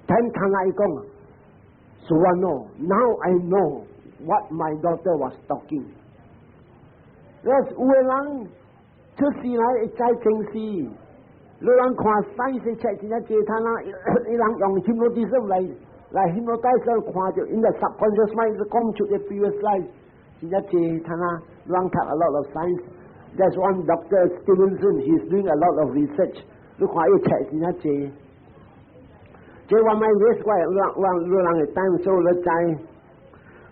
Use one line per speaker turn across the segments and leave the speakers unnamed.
聽他來講，So I know, now I know what my daughter was talking。有的人出世來會知前世，你人看 science 冊真正濟攤啦，伊人用 hypnotism 來來 hypnotize 看著，in the subconscious mind 講出個 previous life，真正濟攤啦，人讀 a lot of science。There's one Doctor Stevenson, he's doing a lot of research。你看伊冊真正濟。這我莫 waste 我我我人的 time 所以你知。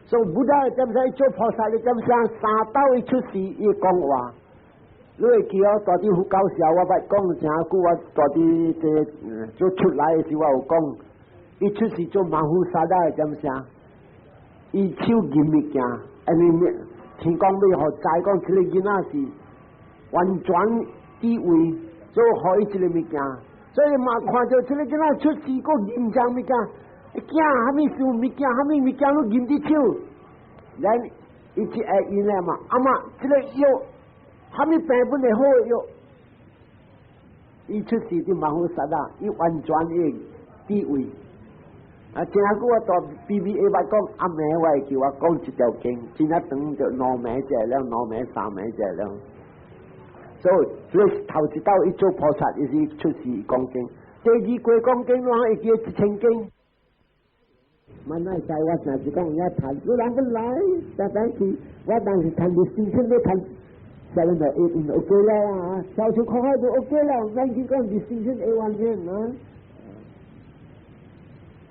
所以 Buddha 點使做菩薩？你點使三道伊出世伊講話？你會記哦，大啲佛教時候我捌講誠久，我大啲這做出來的時我有講，伊出世做 Mahosadha 點啥？伊手銀物件，因為天講欲予知講這個囡仔是完全智慧，所以予伊這個物件。所以嘛，看著這個囡仔出世閣銀這物件，囝啥物事物件，啥物物件攏銀佇手，咱伊一會用咧嘛，阿媽這個藥，啥物病本會好的藥，伊出世佇 Mahosadha，伊完全的智慧。啊，前仔久我蹛 BBA 捌講，暗暝我會叫我講一條經，真正長就兩暝一了，兩暝三暝一了。所以，所以頭一道伊做菩薩，伊是出世講經；第二過講經，我會記一千經。慢慢知我成是講遐談，有人要來，逐擺去，我當時談 distinction 要談 seven or eight OK 了啊，小出口海就 OK 了，咱去講 distinction A one 先啊。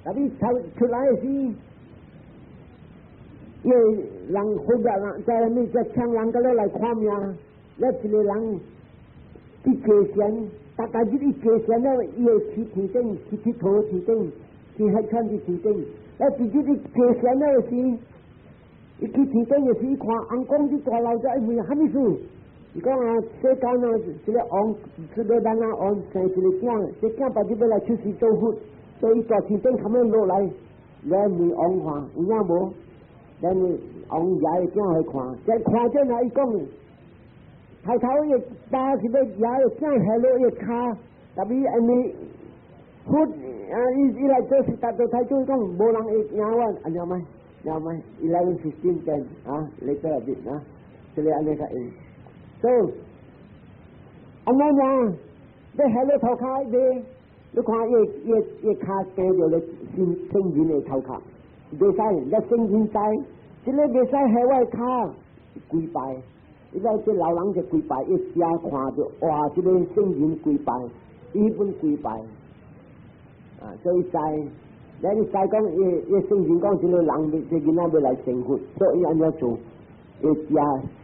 特別頭出來時，因為人好個人在那個搶人個來看命，那一個人去借錢，大家日去借錢了，伊會去天頂，去佚佗天頂，去海川去天頂。那自己去借錢了時，伊去天頂的時，伊看翁公佇大樓遮，伊問啥物事？伊講啊，世間啊，這個王，這個人啊王生一個囝，這囝別日欲來出世做佛，所以大天頂他們落來來問王看，有影無？咱王爺的囝去看，這看見啊，伊講，頭頭伊爸是欲爺的囝下落伊跤，特別因為佛啊，伊伊來做是達到太祖講，無人會贏我，按呢咩？贏咩？11:15 10啊，later a bit 啊，這個按呢較用。所以，按呢樣，欲下落頭殼袂，你看伊伊伊跤行著咧聖聖人的頭殼，袂使，你聖人知，這個袂使下我的跤，跪拜，伊個這老人就跪拜，一正看著，哇！這個聖人跪拜，伊本跪拜，啊，所以知，咱知講伊伊聖人講這個人這囡仔欲來成佛，所以按怎做？伊食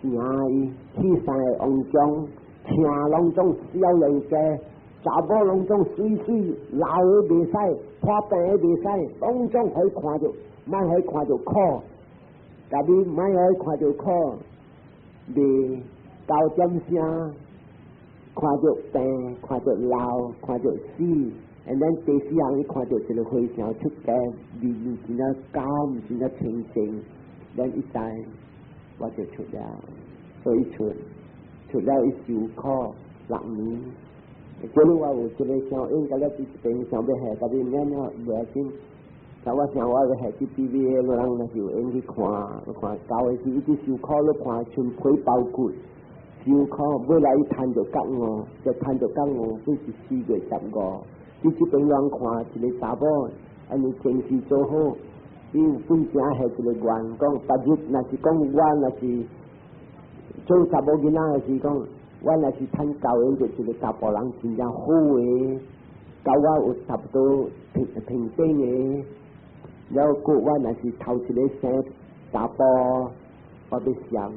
城伊去三個王宮，聽攏總少年家，查某攏總媠媠，老的袂使，破病的袂使，攏總予伊看著，莫予伊看著苦，特別莫予伊看著苦，袂九點聲，看著病，看著老，看著死，and then 第四項伊看著一個和尚出家，面真正甘，真正清淨，咱伊知。我就出了，所以出出了伊受苦6年。這裡我有一個想應該了，佇這邊想欲下，特別了了袂要緊。但我想我欲下去 BBA，人若是有閒去看，看舊的時一直受苦，你看像皮包骨，受苦，尾來伊趁著覺悟，就趁著覺悟，這是4月15。佇這邊人看一個查某，按呢前世做好。伊有本錢下一個願，講別日若是講我若是做查某囡仔的時，講我若是趁教緣，就一個查埔人真正好的，教我有差不多平平等的，了閣我若是頭一個生查埔，我欲許願，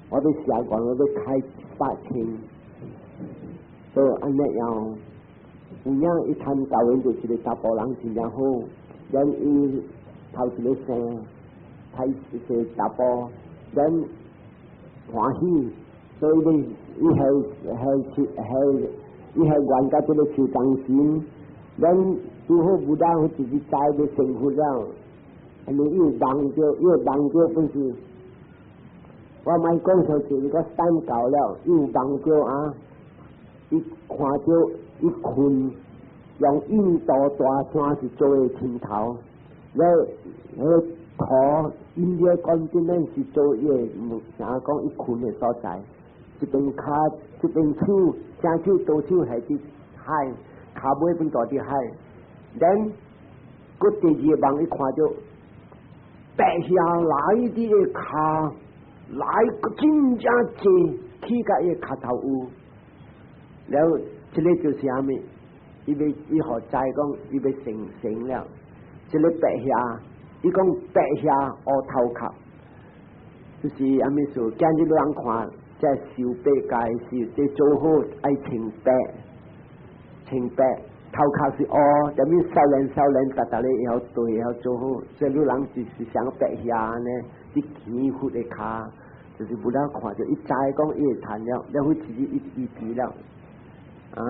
我欲許願，我欲開100千，所以按呢樣，有影伊趁教緣就一個查埔人真正好，咱伊頭一個生，開一個查埔，咱歡喜，所以你伊係係係伊係願甲這個樹當心，咱拄好無當自己知欲成佛了，按呢伊有夢著，伊有夢著本是，我莫講說是個等到了，伊有夢著啊，伊看著伊睏，用印度大山是做的枕頭，了彼個土 India continent 是做伊個，啥講伊睏的所在。一邊跤，一邊手，正手左手係佇海，跤尾本大佇海。then 閣第二個夢，伊看著白蟻來佇个跤，來個真正濟，起共伊个跤頭有。了，這个就是啥物？伊欲伊予知講，伊欲成神了。這个白蟻，伊講白蟻烏頭殼，就是啥物事？今日人看，這受八戒是這做好愛穿白，穿白頭殼是烏，啥物少年少年，逐逐咧會曉對，會曉做好。所以汝人就是像白蟻呢，佇見佛的跤，就是 Buddha 看著，伊知講伊會趁了，了伊自己伊伊記了。啊！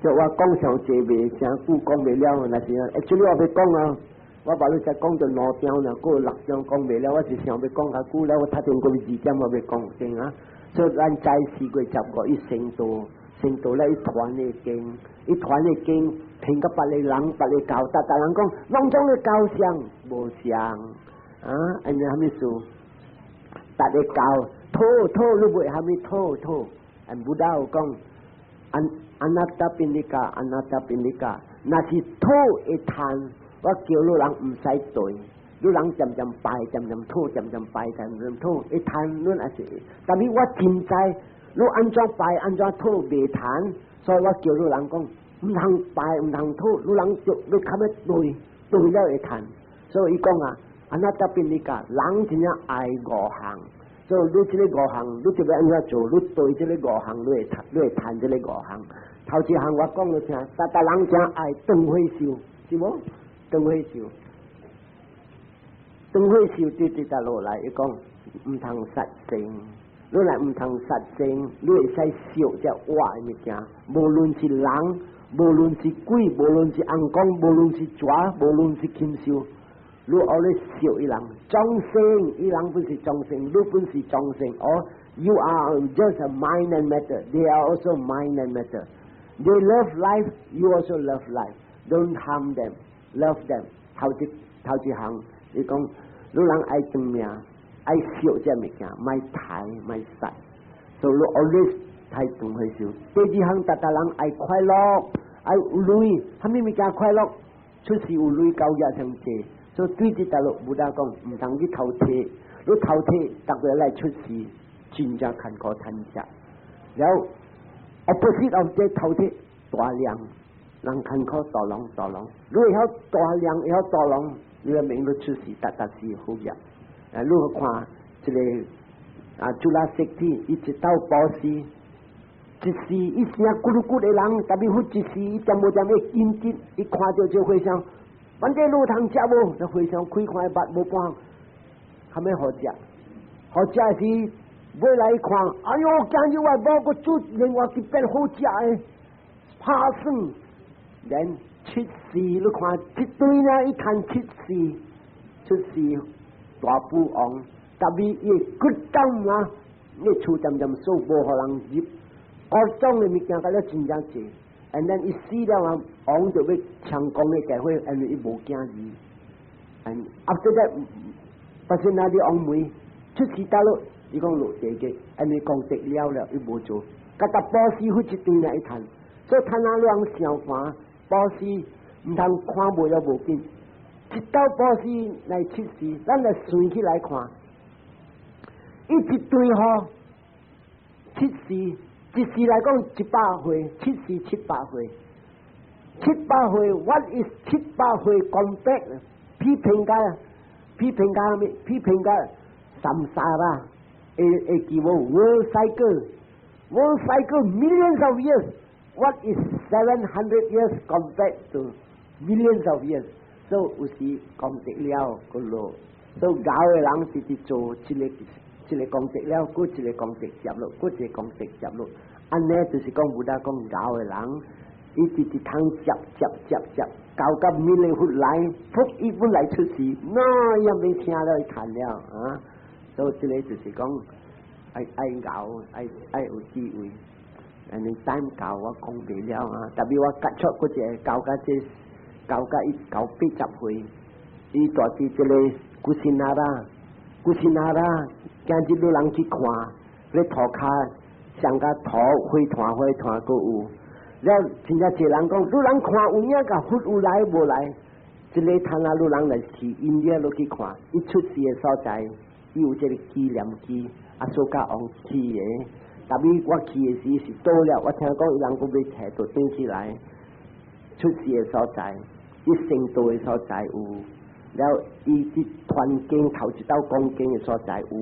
就我講上濟未，誠久講袂了，若是啊，actually 我欲講啊，我把你才講到2點了，閣有6點講袂了，我是想欲講較久了，我頭前閣2點我欲講定啊。所以咱知4月15伊成道，成道了伊傳的經，伊傳的經傳甲別个人、別个教，逐逐人講攏總的教相無相啊，按呢啥物事？逐个教討討你袂蝦米討討，按 Buddha 有講按。Anathapindika, Anathapindika，若是討會趁，我叫汝人毋使對，汝人漸漸拜，漸漸討，漸漸拜，漸漸討，會趁，恁也是。但是我真知，汝按怎拜，按怎討袂趁，所以我叫汝人講，毋通拜，毋通討，汝人就欲較欲對，對了會趁。所以伊講啊，Anathapindika，人真正愛五項，所以你這个五項，你就欲按怎做？你對這个五項，你會趁，你會趁這个五項。頭一項我講了聽，逐逐人誠愛長歲壽，是無？長歲壽，長歲壽對對得落來，伊講毋通殺生。你若毋通殺生，你會使燒這活的物件，無論是人，無論是鬼，無論是尪公，無論是蛇，無論是禽獸，你愛咧燒伊人，眾生，伊人本是眾生，你本是眾生。哦，You are just a mind and matter. They are also mind and matter. They love life, you also love life. Don't harm them, love them. 頭一項，伊講，汝人愛長命，愛燒這物件，莫刣，莫殺。所以你 always 太長歲壽。第二項，逐逐人愛快樂，愛有鐳，蝦米物件快樂？出世有鐳交業上濟。所以對這大陸 Buddha 講，毋通去偷提，你偷提，逐個來出世，真正艱苦趁食。然後 opposite of 這偷提大量，人艱苦大量大量，你會曉大量會曉大量，你個命都出世，逐逐是好業。啊，你看這个啊，朱拉色體，伊一道布施，一時伊聲咕嚕咕的人，特別好一時，伊點無點會緊急，伊看著這和尚，反正路通食無？這和尚開看目無半項，蝦米好食？好食是尾來一看，哎喲，今日我某閣煮另外一邊好食的，拍算，連七世你看一堆呢，伊趁七世出世大富翁，特別伊骨董啊，伊厝漸漸數無予人入，各種的物件甲了真正濟，and then 伊死了啊，王就欲搶功的機會，因為伊無囝兒，and after that，發生那啲王梅出世到了，伊講落地獄，因為功德了了，伊無做，佮逐布施付一堆來伊趁，所以趁啊兩相反，布施毋通看無了無緊，一道布施來出世，咱來算起來看，伊一堆吼，七世，一世來講100歲，七世700歲，七百歲，what is 700歲 compare？批評家，批評家咩？批評家 samsara，會會記無？World cycle，world cycle millions of years。What is 700 years compared to millions of years？所以有時功德了閣落，所以𠢕的人直直做這个這个功德了，閣一个功德接落，閣一个功德接落。按呢就是講 Buddha 講𠢕的人，伊直直通接接接接，到甲彌勒佛來，噗伊本來出世，那也沒聽了伊談了啊！所以這个就是講愛愛𠢕，愛愛有智慧。安呢 time 到我講袂了啊，特別我結束嗰隻教甲這教甲伊到80歲，伊住佇這个 Kusinara，Kusinara，今日有人去看，咧塗跤上甲塗火團火團閣有，了真正濟人講，有人看有影共佛有來無來？這个攤啊，有人來去印度落去看，伊出世的所在，伊有這个紀念碑，阿蘇嘉王起的。特別我去的時是倒了，我聽講伊人閣欲提倒轉起來，出世的所在，伊成道的所在有，了伊佇傳經頭一道講經的所在有，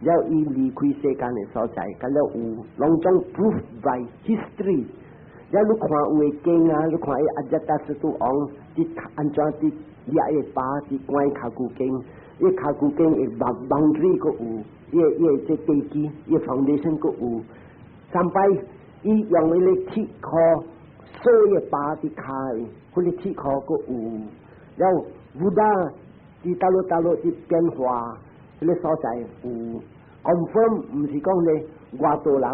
了伊離開世間的所在，敢了有，攏總 proof by history。了你看有的經啊，你看伊阿遮達斯都王佇按怎佇掠伊爸佇關跤骨經，伊跤骨經的 boundary 閣有，伊的這地基，伊 foundation 閣有。三擺伊用彼个鐵箍鎖伊爸佇跤的，彼个鐵箍閣有。了 Buddha 佇佗落佗落佇變化，彼个所在有 confirm，毋是講咧外道人。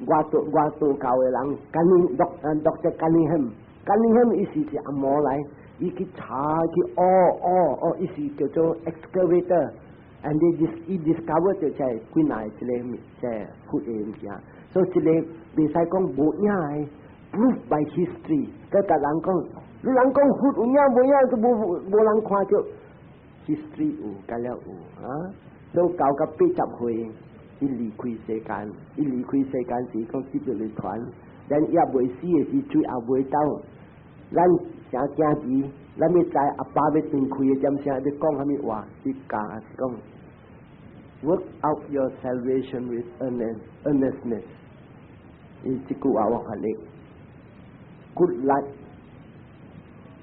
外道外道教的人，甘寧 Doctor Cunningham，Cunningham 伊是是紅毛來，伊去查去哦哦哦，伊是叫做 excavator，and 伊 discover 就這幾若這个這佛的物件，所以這个袂使講無影的，proof by history。佮逐人講，你人講佛有影無影，都無無人看著 history 有，敢了有啊，所以到甲80歲。伊離開世間，伊離開世間時講得著涅槃，咱也未死的時，最後尾走，咱啥囝兒，咱欲知阿爸欲斷氣的點聲，欲講啥物話？伊教是講，work out your salvation with earnestness。伊這句話我發力，骨力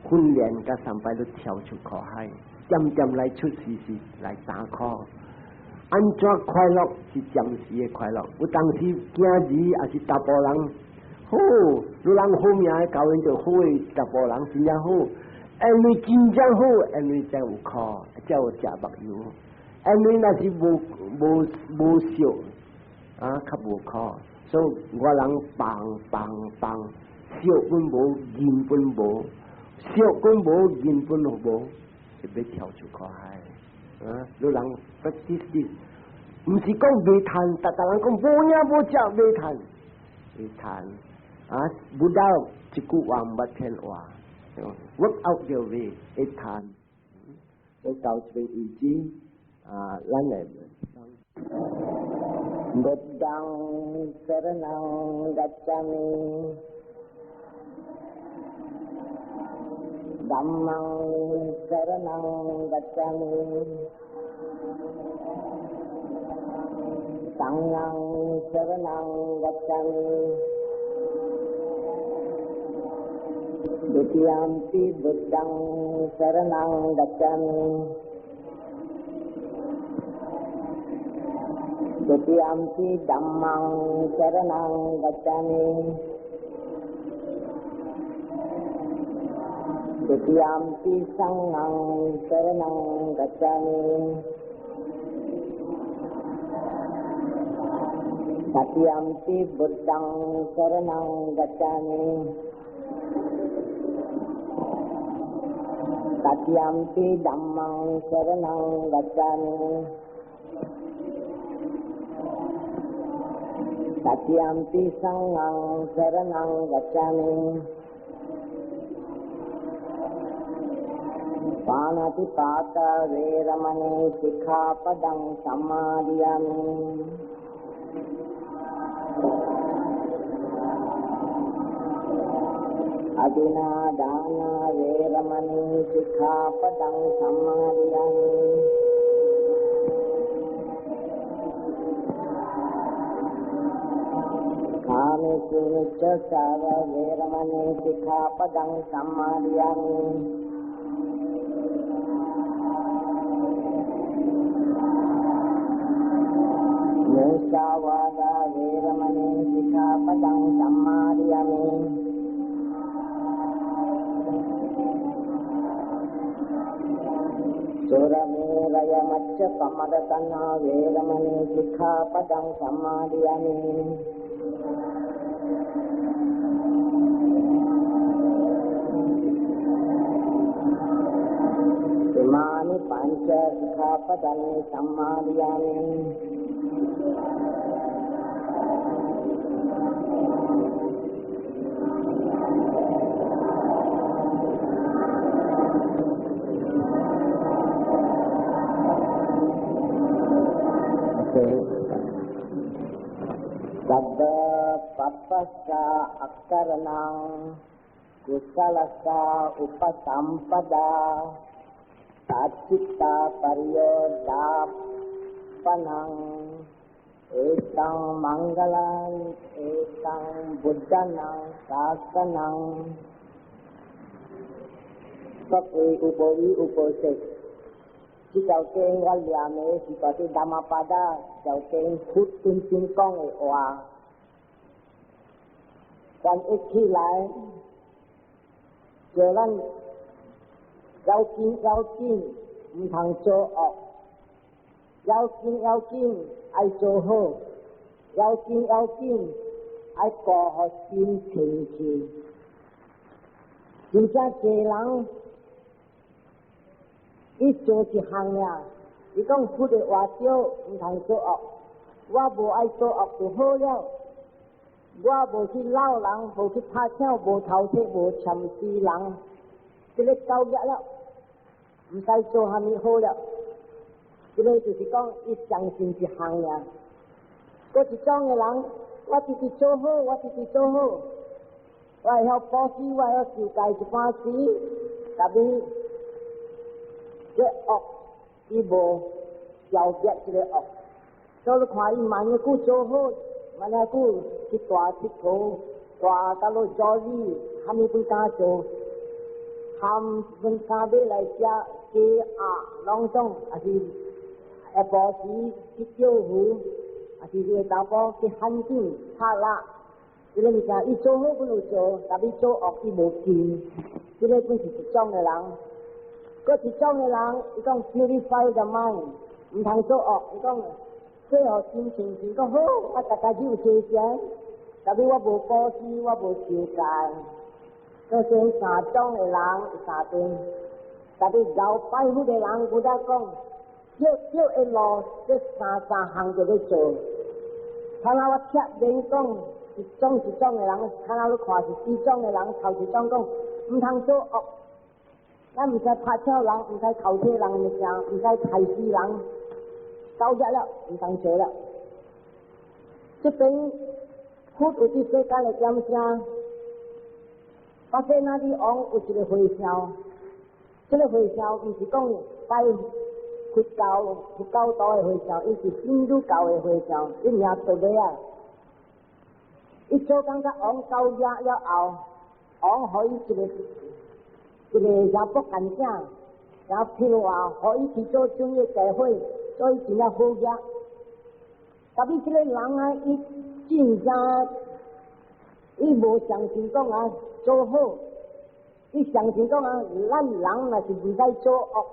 訓練甲三擺都跳出苦海，點點來出世是來擔苦。按怎快樂是暫時的快樂？有當時囝兒抑是查埔人好，你人好命的交緣著好的查埔人真正好，因為真正好，因為才有苦，才有食目油。因為若是無無無惜啊，較無苦。所以我人放放放，惜本無，忍本無，惜本無，忍本無，就欲跳出苦海。啊！你人 practice this，毋是講袂趁，逐逐人講無影無食袂趁，會趁啊！Buddha 一句話毋捌騙話，work out your way 會趁。我到這邊為止啊，咱來。
Buddhang saranang gacchami, Dhammang saranang gacchami, Sanghang saranang gacchami. Dutiyampi Buddhang saranang gacchami, Dutiyampi Dhammang saranang gacchami, Dutiyampi Sanghang saranang gacchami. Tatiyampi Buddhang saranang gacchami, Tatiyampi Dhammang saranang gacchami, Tatiyampi Sanghang saranang gacchami. Panatipata veramani sikkhapadang samadiyami. Adinnadana veramani sikkhapadang samadiyami. Kamesu micchacara veramani sikkhapadang samadiyami. Musavada veramani sikkhapadang samadiyami. Surameraya macca pamadatana veramani sikkhapadang samadiyami. มิ ปัญจะ สิกขาปะทัง สัมมาทิยามิ สัพพะปัปปะสะอักขรนัง กุศลสาอุปสัมปดาสัจจิตาปริโยดาปนัง เอตังมังคลัง เอตังบุตตนังสาสนัง。各位有無語有無說，這條經我念的是講這達摩巴達條經佛真正講的話，翻譯起來，叫咱要緊要緊，毋通做惡；要緊要緊，愛做好；要緊要緊，愛顧予心清淨。真正濟人，伊做一項爾，伊講佛的話對，毋通做惡。我無愛做惡就好了。我無去鬧人，無去拍搶，無偷竊，無攕死人，這个夠額了，毋使做蝦米好了。這个就是講，伊相信一項爾。閣一種的人，我直直做好，我直直做好，我會曉布施，我會曉受戒一半時，但是這惡伊無消滅這个惡，所以你看伊萬一久做好，萬一久去大鐵佗，大到落做魚，蝦米不敢做，含分三買來食雞鴨攏總，抑是下晡時去釣魚，抑是這個查埔去漢景拍獵，這个物件伊做好本有做，但伊做惡伊無禁，這个本是一種的人。閣一種的人，伊講 purify the mind，毋通做惡，伊講最後心情是講好，我逐家只有加錢，但是我無布施，我無受戒。這先三種的人三種，但是老拜佛的人，有得講，少少的路，這三三項就欲做。看下我聽免講，一種一種的人，看下你看是幾種的人，頭一種講，毋通做惡。咱毋使拍搶人，毋使偷竊人物件，毋使害死人，夠額了，毋通做了。這邊佛有佇世間的點聲，巴塞那里王有一个和尚，這个和尚毋是講拜佛教佛教徒的和尚，伊是印度教的和尚，伊名做咩啊？伊做工甲王交業了後，王予伊一个一个啥不干正，然後譬如話，予伊去做專業大會，所以真正好額。但是這个人啊，伊真正伊無相信講啊做好，伊相信講啊，咱人若是毋使做惡，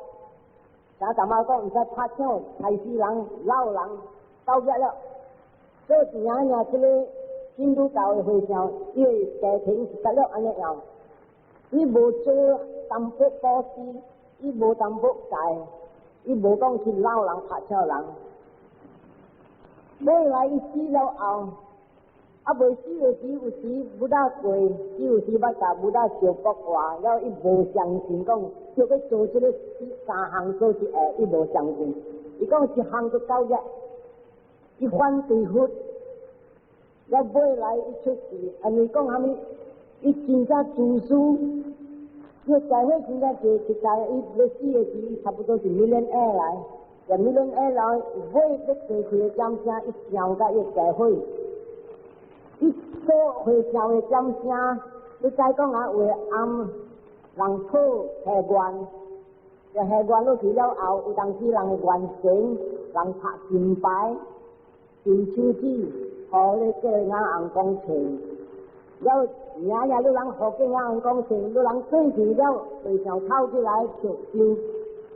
像大媽講毋使拍搶、害死人、鬧人，到額了。所以爾爾這个印度教的和尚，伊的家庭是得了按呢樣，伊無做淡薄布施，伊無淡薄戒，伊無講去鬧人、拍搶人。尾來伊死了後，啊未死的時，有時 Buddha 過，伊有時捌共 Buddha 相駁話，了伊無相信講，叫欲做這个三項做一下，伊無相信。伊講一項就夠額，伊反對佛。了尾來伊出世，因為講啥物？伊真正自私，伊社會真正濟，實在伊欲死的時，伊差不多是 millionaire 來，若 millionaire 來，尾欲過去的點聲，伊想甲伊社會，伊做和尚的點聲，你知講啊？有的暗人討下願，就下願落去了後，有當時人會完成，人拍金牌、金手指，予咧叫人紅光穿，了爾爾你人予叫人紅光穿，你人過去了，和尚透起來抾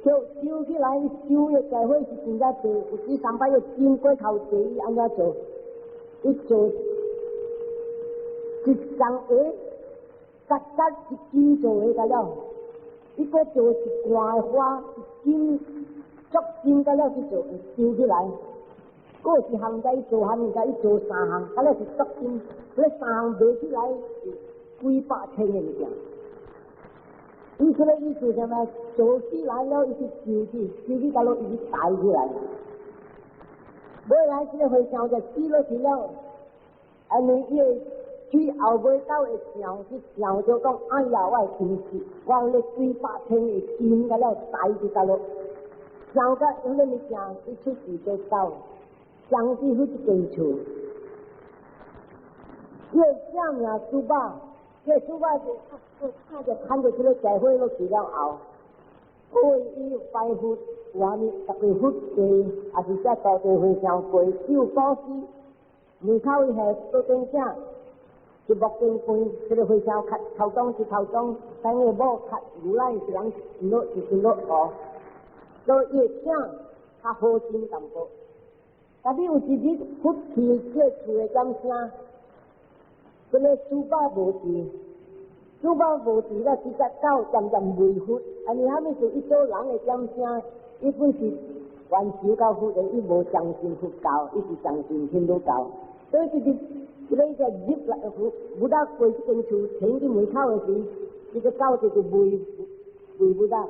收，抾收起來，收的機會是真正濟，有時三擺又真過頭濟，伊按怎做？伊做一工鞋，實實一斤做的個了，伊閣做一罐的花，一金足金個了去做燒起來。閣一項在做蝦米？在做三項，啊了是足金，這三項賣起來是幾百千的物件。伊這個意思啥物？做起來了，伊去燒去，燒去到落伊去抬起來。尾來這個和尚就死落去了，按呢伊會最後尾到會想去想著講，哎呀，我的金錢，我咧幾百千的金個了抬去到落，想甲彼個物件，伊出世做狗。相對彼一間厝，伊個姓名蘇巴，這個蘇巴就看就看著這個社會落去了後，過伊拜佛，話呢，逐個佛地，也是這道地和尚過，有布施，門口伊下桌頂正，一目金光，這個和尚較頭當是頭當，等個某較牛奶是人落是落哦，所以伊會聽較好心淡薄。但是有一日，佛去這厝的點聲，這個蘇巴無佇，蘇巴無佇了，這隻狗漸漸袂佛。按呢蝦米事？伊做人的點聲，伊本是願求到佛的，伊無相信佛教，伊是相信印度教。所以這個這個只入來佛，Buddha 過這間厝，停佇門口的時，這個狗就是吠吠 Buddha。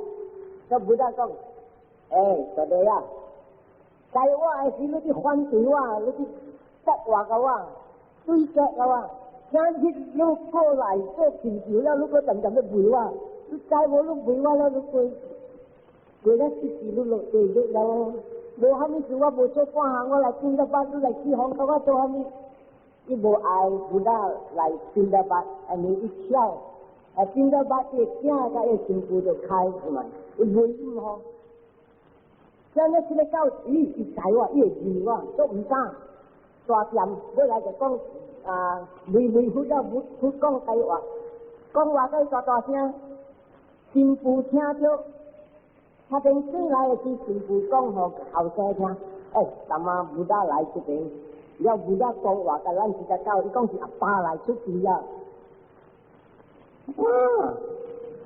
所以 Buddha 講：欸，大弟啊！在我的時，你去反對我，你去駁話共我，對決共我。今日你過來做請求了，你閣漸漸欲吠我，你知無？你吠我了，你過過了七世，你落地獄了。無蝦米事，我無做半項，我來拚得巴，你來起哄，共我做蝦米？伊無愛 Buddha 來拚得巴，按呢伊跳，啊拚得巴，伊囝佮伊新婦就開出來，伊袂毋好。像那這個狗，伊伊知我，伊會認我，都毋敢大掂。尾來就講啊，微微佛了，佛佛講解話，講話佮大大聲，新婦聽著，他等過來的時，新婦講予後生聽，欸，昨晚 Buddha 來這邊，了 Buddha 講話，共咱這隻狗，伊講是阿爸來出世啊。哇！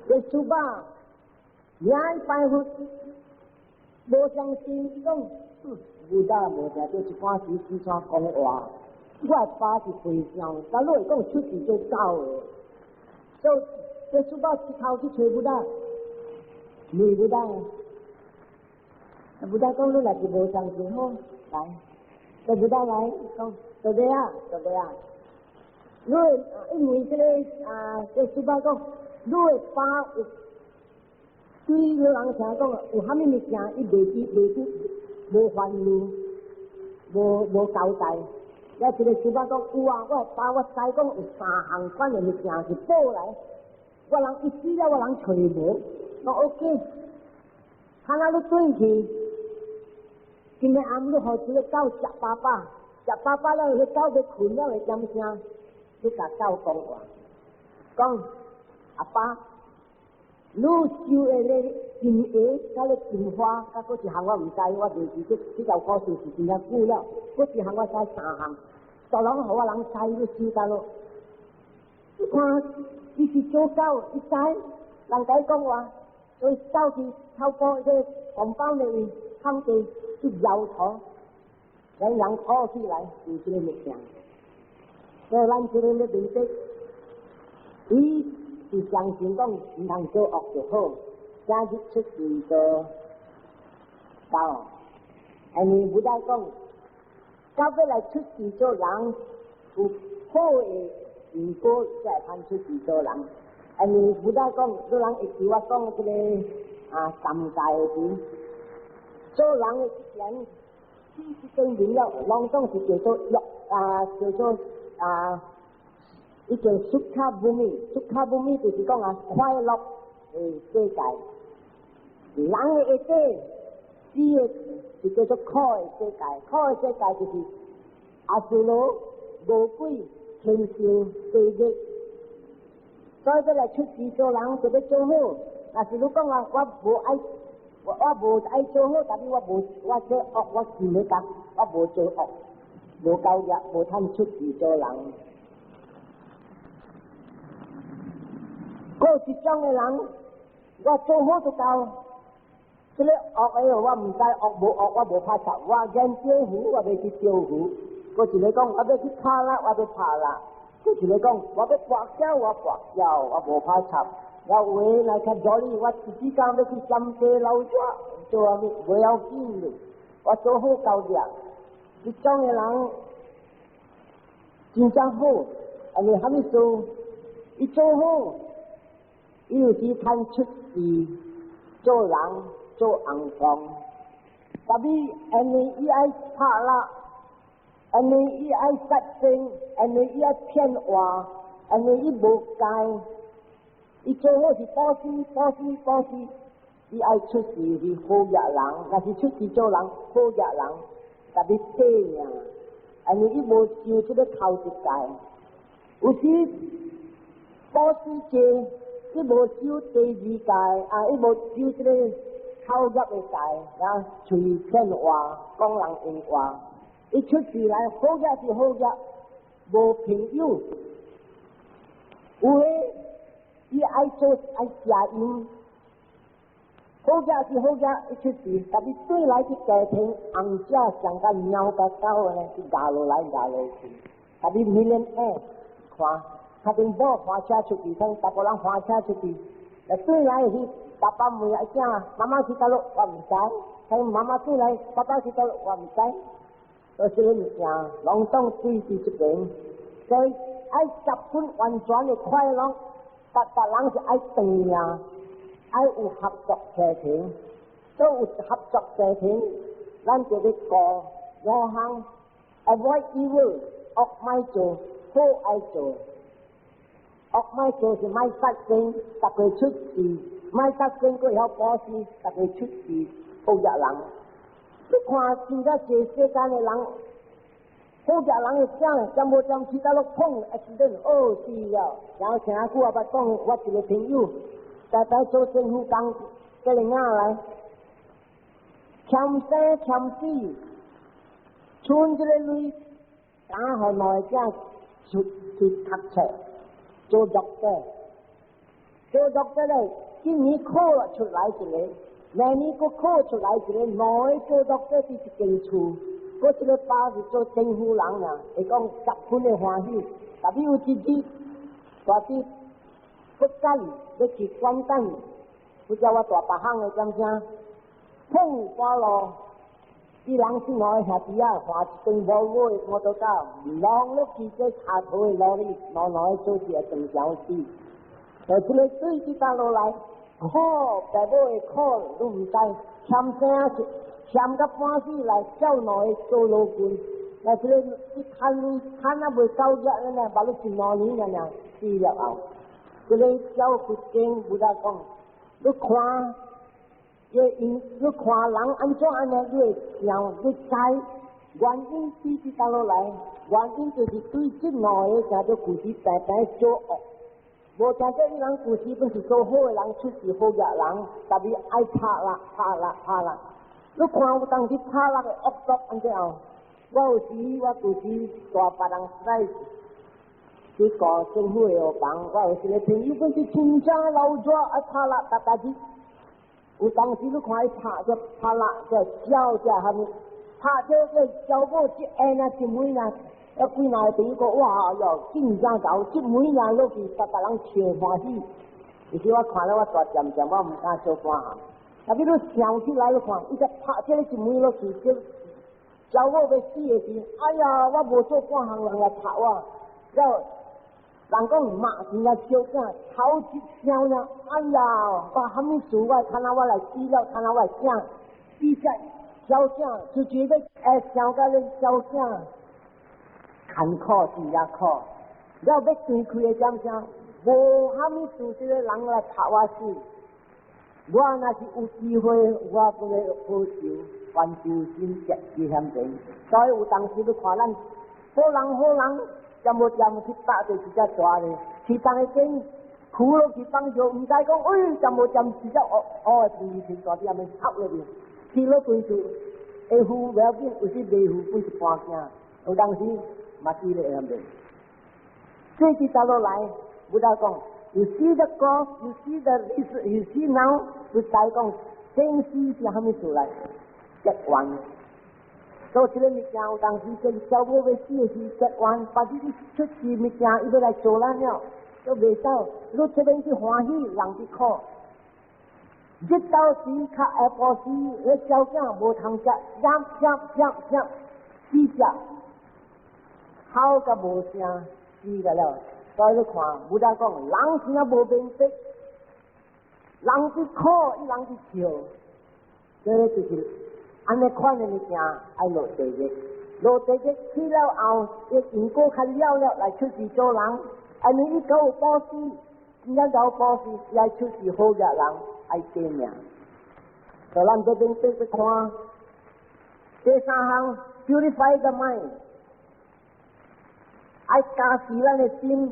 這蘇巴，也愛拜佛。無相信，伊講，Buddha 無聽著一半時四川講話，我的爸是和尚，但你會講出世做狗的，所以這蘇巴一頭去揣 Buddha，問 Buddha，Buddha 講你若是無相信好，來，就 Buddha 來講，做咩啊？做咩啊？你因為這個啊，這蘇巴講，你的爸有。對你人聽講有蝦米物件，伊袂記袂記，無還願，無無交代。了一個蘇巴講有啊，我爸我知講有三項款的物件是寶來，我人一死了，我人揣無。講 OK，看啊你轉去，今日暗你予這個狗食飽飽，食飽飽了，彼狗欲睏了會點聲，你共狗講話，講阿爸。你收的咧金鞋，佮咧金花，佮閣一項我毋知，我袂記這這條故事是真正久了。閣一項我知三項，都攏予我人知你收到咯。你看，伊是做狗，伊知人共伊講話，所以走去透過這個紅包內面，空地去搖頭，讓人學起來有這個物件。所以咱這個咧明白，伊是相信講毋通做惡就好，今日出世做狗，按呢 Buddha 講，到尾來出世做人，有好的因果才會通出世做人。按呢 Buddha 講，你人會記我講這個啊三界的時，做人的之前，死證明了，攏總是叫做欲啊，叫做啊。伊叫 sukha bhumi，sukha bhumi 就是講啊快樂的世界。人的下底死的是叫做苦的世界，苦的世界就是阿修羅、餓鬼、天獸、地獄。所以欲來出世做人就欲做好。若是你講啊，我無愛，我我無愛做好，但是我無我做惡，我想欲講，我無做惡，無交業，無通出世做人。閣一種的人，我做好就夠，這个惡的我毋知惡無惡，我無拍插，我緣釣魚，我欲去釣魚。閣一个講，我欲去拍獵，我欲拍獵。閣一个講，我欲跋筊，我跋筊，我無拍插。我有的來較助理，我一時間欲去參茶流紙，做啥物無要緊的，我做好交業。這種的人真正好，因為啥物事？伊做好，伊有時趁出世做人做尪公，但是因為伊愛拍獵，因為伊愛殺生，因為伊愛騙話，因為伊無戒，伊做好是布施布施布施，伊愛出世是好額人，若是出世做人好額人，特別短命，因為伊無受這个頭一戒，有時布施濟，伊無守第二戒，啊，伊無守這個口業的戒，啊，喙騙話，講人閒話，伊出世來好額是好額，無朋友，有的伊愛做愛食煙，好額是好額，伊出世，但是對來去家庭，紅者上甲貓佮狗呢，去咬落來咬落去，但是 millionaire 看，較陣某駛車出去，看查埔人駛車出去，對來是爸爸問阿囝，媽媽去佗落，我毋知。睇媽媽轉來，爸爸去佗落，我毋知。所以這个物件，攏總對佇這邊，所以愛十分完全的快樂，逐逐人是愛長命，愛有合作家庭，做有合作家庭，咱就咧顧五項，avoid evil，惡莫做，好愛做。惡莫做是莫殺生，逐個出世；莫殺生，閣會曉布施，逐個出世好額人。你看現在這世間的人，好額人的囝，針無針去到落碰 accident，哦死了。然後前仔久我捌講，我一個朋友，在在做政府工，這个囝來，欠生欠死，剩這个鐳，敢予兩个囝出去讀冊。做 doctor，做 doctor 咧，今年考出來一个，明年閣考出來一个，兩个做 doctor 佇一間厝，閣這个爸是做政府人啊，會講十分的歡喜。特別有一日，大啲不敢欲去關燈，不知我大別行的點聲，碰半路，伊人是兩個兄弟仔，駛一間無尾的摩托車，挵落去這插頭的路裡，兩兩個做事會當場死。就這个水佇倒落來，苦爸母的苦，你毋知，欠生欠甲半死來叫兩个做勞棍，那這個伊趁鐳趁啊未夠額呢，捌了一兩年爾爾死了後，這个小佛經佛陀講，你看。因你看人按怎按呢？你會想，你知原因對佇佗落來？原因就是對這兩个叫做舊時白白做惡。無聽說伊人舊時本是做好的人，出世好額人，特別愛拍獵、拍獵、拍獵。你看有當時拍獵的惡毒按怎樣？我有時我舊時帶別人來去顧政府的藥房，我有一個朋友本是真正老熱愛拍獵，逐逐日。有當時你看伊拍這拍獵，這鳥這蝦米，拍這個小某一按啊一枚啊，啊幾若个朋友講哇喲，真正𠢕，這枚啊落去，逐逐人笑歡喜。其實我看了我大漸漸，我毋敢做半項。啊，比你想起來你看，伊只拍這個一枚落去，這小某欲死的時，哎呀，我無做半項，人來拍我，了人講罵真正小囝，頭一想呢，哎呀，我蝦米事？我看下我來死了，看下我囝，死只小囝就覺得會想甲咧小囝艱苦是也苦，了欲斷氣的點聲，無蝦米事，這個人來拍我死。我若是有機會，我閣會報仇，還仇心切之嫌錢。所以有當時你看咱好人好人，針無針去打著一隻大咧，去當個間苦落去放尿，毋知講，哎，針無針一隻烏烏的病去大啲阿面插落去，去落規厝會付無要緊，有時袂付本一半囝，有當時嘛記咧會免。這次倒落來，佛陀講，you see the cause, you see the reason, you see now，你知講，這生死是蝦米事來？結緣。所以這個物件有當時這小某欲死的時結緣，把你出世物件，伊欲來做咱了，都袂走。你這邊去歡喜，人去苦。日頭時較下晡時，彼小囝無通食，喹喹喹喹，死食，哭甲無聲，死個了。所以你看，Buddha 講，人真正無明白，人佇苦，伊人佇笑，這個就是按呢款的物件愛落地獄，落地獄去了後，伊因果較了了來出世做人，按呢伊閣有布施，真正有布施，伊愛出世好額人，愛過命。所以咱這邊對看，第三項 purify the mind，愛加持咱的心，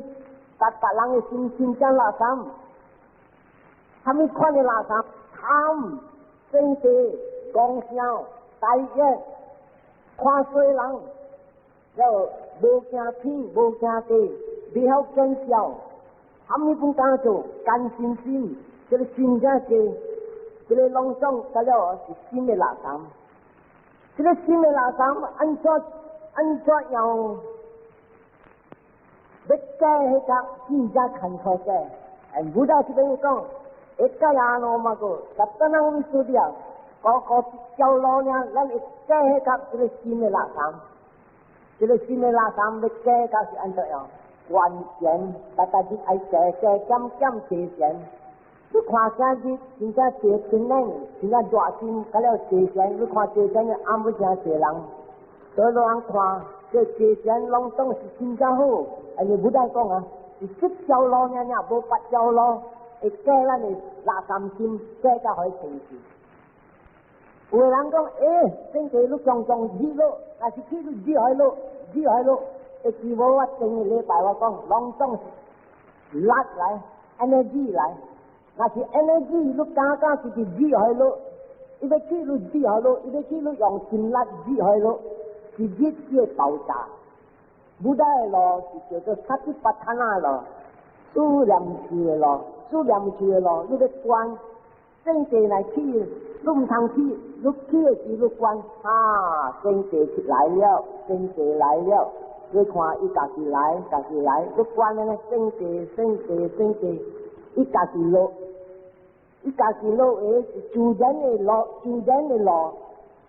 逐逐人的心真正垃圾，啥物款的垃圾？貪、嗔痴、講笑、大業、看衰人，了無驚天、無驚地，袂曉見笑，啥物攏敢做，甘心心，這個真正濟，這個攏總得了是心的垃圾。這個心的垃圾按怎按怎樣？欲改彼個真正艱苦改。哎，Buddha 這邊講，會改啊喏嘛個，十等人輸掉，個個一條路爾，咱會改彼個這個心的垃圾。這個心的垃圾欲改到是按怎樣？關鍵，逐逐日愛加加減減加減。你看今日真正坐天冷，真正熱心，甲了坐禪，你看坐禪的暗晡誠濟人，所以人看這坐禪攏總是真正好。因為 Buddha 講啊，是這條路爾爾，無別條路，會改咱的垃圾心，改甲予清淨。有的人講，欸，頂個你常常熱落，若是去你熱開落，熱開落，會記無我前個禮拜我講，攏總是力來，energy 來。若是 energy，你敢敢是去熱開落，伊欲去你熱開落，伊欲去你用心力熱開落，是熱會爆炸。Buddha 的路是叫做 Satipatthana 路，四念處的路，四念處的路，你欲觀，聖地來去，你毋通去，你去的時你觀，啊，聖地來了，聖地來了，你看伊家己來，家己來，你觀呢聖地，聖地，聖地，伊家己落，伊家己落的是自然的路，自然的路，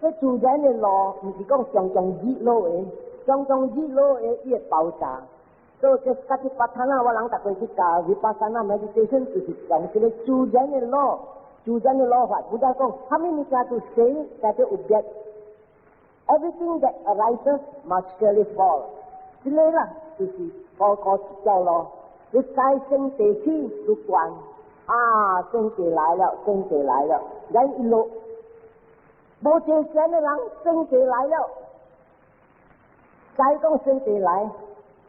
這自然的路，毋是講常常熱落的。常常熱落的，伊會爆炸。所以這 Satipatthana，我人逐個去教 Vipassana meditation，就是用這個自然的路，自然的路法。Buddha 講，啥物物件都生，才就有滅。Everything that arises must surely fall。這個啦，就是個個一條路。你再生地起，你觀啊，聖地來了，聖地來了，人一路無坐禪的人，聖地來了。再講聖地來，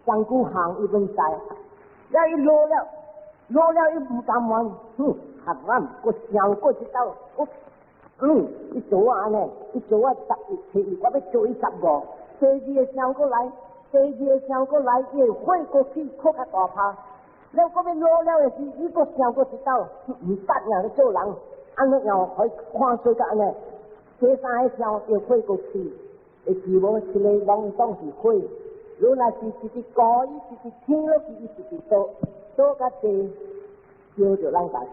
上古行伊本知，了伊落了，落了伊毋甘願，哼，合咱，閣想過一道，我，伊做啊按呢，伊做啊十一七，我欲做伊15。第二個想過來，第二個想過來，伊會火過去，閣較大拍。了閣欲落了的時，伊閣想過一道，毋得呀，做人，按呢樣可以看衰甲按呢。第三個想又火過去。會記無？這個攏總是火。如若是一直高，伊一直聽落去，伊一直倒，倒較濟，燒著咱家己。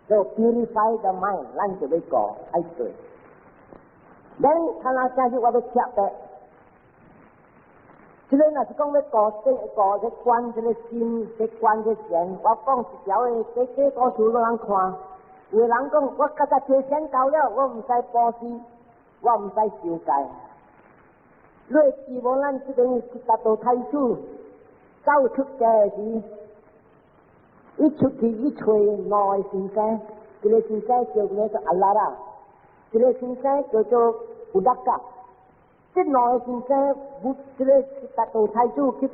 所以 purify the mind，咱就欲過愛做。咱看下今日我欲貼的，這個若是講欲過這過這觀這個心，這觀這禪，我講一條的，這這故事予人看。有的人講，我較早坐禪到了，我毋使布施。我毋使受戒，你會記無？咱這邊悉達多太子走出家時，伊出去伊揣兩個先生，一個先生叫咩做阿拉拉，一個先生叫做烏達卡。這兩個先生，這個悉達多太子去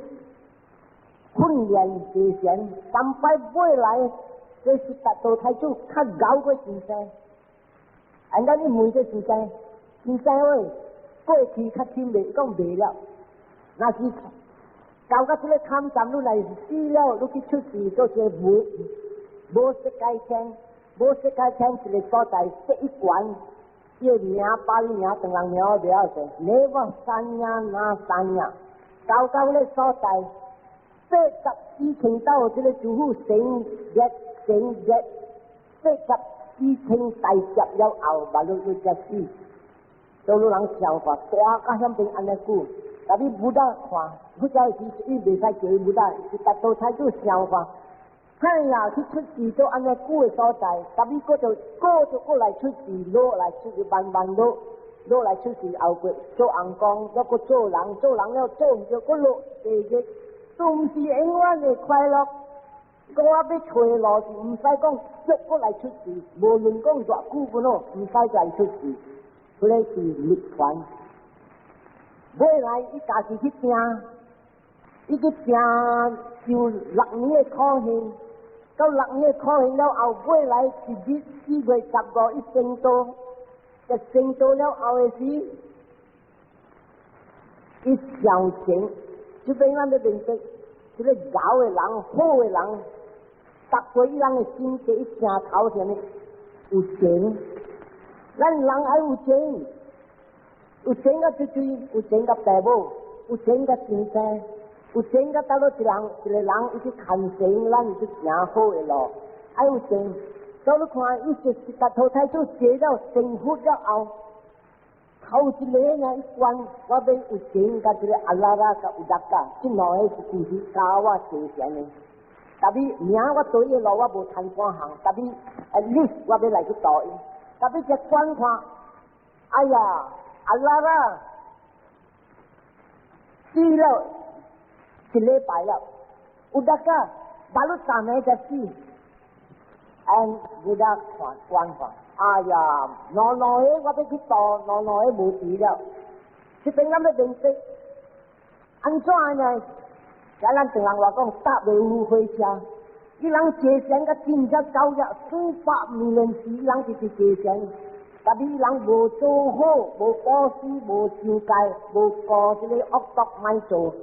訓練坐禪，三擺尾來，這悉達多太子較𠢕過先生。按咱你問這先生。先生喂，過去較深袂講袂了，若是到到這個坎站，你若是死了，你去出世做一個無無色界天，無世界天一個所在設一關，伊個名巴利名，唐人名我袂曉說，內瓦山亞那山亞，高高咧所在，84,000兜這個諸佛成熱成熱，84,000大劫了後，馬路就才死。都有人笑話，大甲險邊按呢久，但你 Buddha 看，佛教時伊袂使叫伊 Buddha，是達到太祖笑話。哎呀，去出世做按呢久的所在，但你閣就閣就過來出世，落來出世慢慢落，落來出世後過做尪公，抑閣做人，做人了做毋著，閣落地獄，都毋是永遠的快樂。講我欲揣路是毋使講，閣過來出世，無論講偌久不喏，毋使再出世。這個是涅槃。尾來伊家己去拼，伊去拼受六年的苦刑，到六年的苦刑了後，尾來一日4月15，伊成道，一成道了後的時，伊想情，這邊咱欲明白，這個賢的人、好的人，逐個伊人的心地一正頭前的有情。咱人愛有情，有情佮出去，有情佮爸母，有情佮先生，有情佮倒落一人一個人伊去牽繩，咱去行好的路，愛有情。所以你看，伊是釋達陀太子坐了成佛了後，頭一個呢，伊關我欲有情佮這個阿拉拉佮烏達卡，這兩个是舊時教我坐禪的。但是名我對伊的路我無貪半項，但是 at least 我欲來去度伊。特別只觀看，哎呀，阿拉拉死了一禮拜了，有大家馬路上面才死，按 Buddha 看觀看，哎呀，兩兩個我欲去度，兩兩個無佇了，這邊咱欲明白，按怎呢？咱咱唐人話講，搭袂有火車。伊人坐禪甲真正九日數百年時，人直直坐禪，但是伊人無做好，無布施，無守戒，無顧這個惡毒莫做。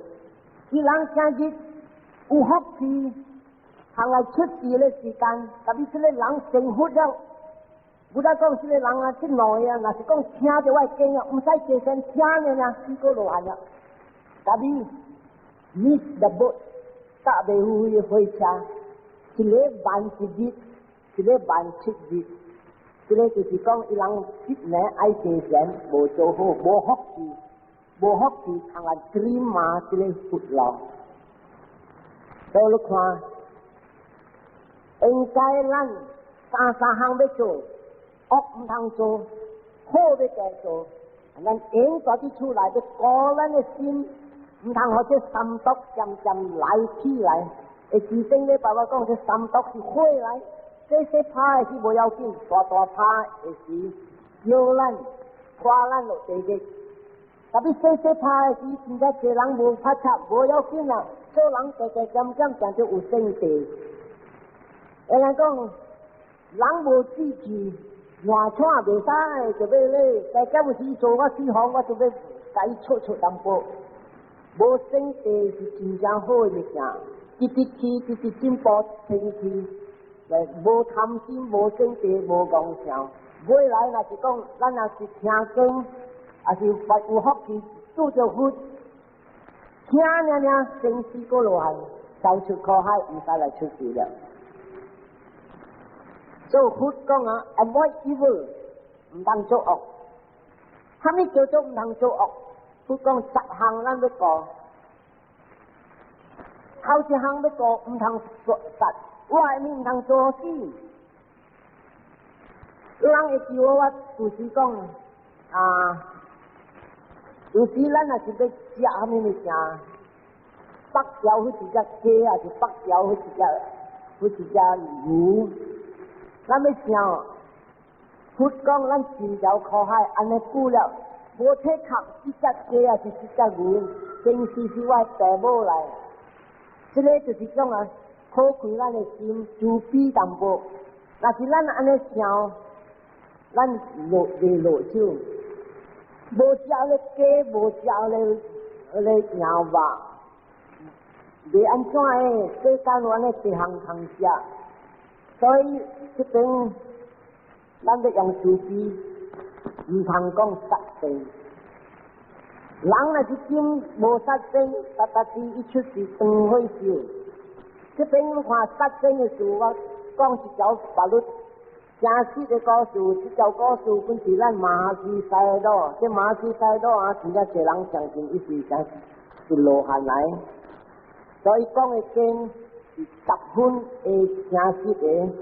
伊人今日有福氣，通來出世的時間，但是這個人成佛了。有得講這個人啊，這兩個啊，若是講聽著我的經啊，毋使坐禪聽爾爾，死過落來了。但是 miss the boat，搭袂赴火車。一個慢一日，一個慢7日，這個就是講伊人一年愛坐禪，無做好，無福氣，無福氣，通來dream 嘛，這個佛路。所以你看，應該咱三三項欲做，惡毋通做，好欲加做。咱應該佇厝內欲顧咱的心，毋通予這三毒漸漸來起來。會記頂禮拜我講，這三毒是火來，細細拍的是無要緊，大大拍的時燒咱、拖咱落地獄。特別細細拍的時，真正濟人無拍插，無要緊啦。做人加加減減，定就有性地。會人講，人無志氣，換喘袂使，就欲咧，加減有時做我死方，我就欲共伊出出淡薄。無性地是真正好的物件。直直去，直直進步，前去，無貪心，無性地，無妄想。未來若是講，咱若是聽經，抑是有福氣，拄著佛，聽爾爾，生死過落來，走出苦海，毋使來出世了。所以佛講啊，avoid evil，毋通做惡。啥物叫做毋通做惡？佛講10項咱欲顧。頭一項欲顧，毋通殺，我的毋通作死。有人會記我，我有時講啊，有時咱若是欲食啥物物件，北條彼一隻雞，抑是北條彼一隻牛，咱欲想，佛講咱進條苦海，按呢久了，無體合這隻雞抑是這隻牛，真實是我爸母來。這個就是講啊，苦開咱的心，慈悲淡薄。若是咱按呢想，咱落袂落手，無食咧雞，無食咧咧羊肉，袂按怎的？世間有按呢一項通食，所以這邊咱咧用慈悲，毋通講殺生。人若是真無殺生，逐逐時伊出世斷火燒。這邊你看殺生的事，我講一條法律，真實的故事，這條故事本是咱馬哈西sayadaw，這馬哈西sayadaw啊，真正濟人相信伊是啥是羅漢來，所以講的經是十分的真實的。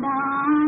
來。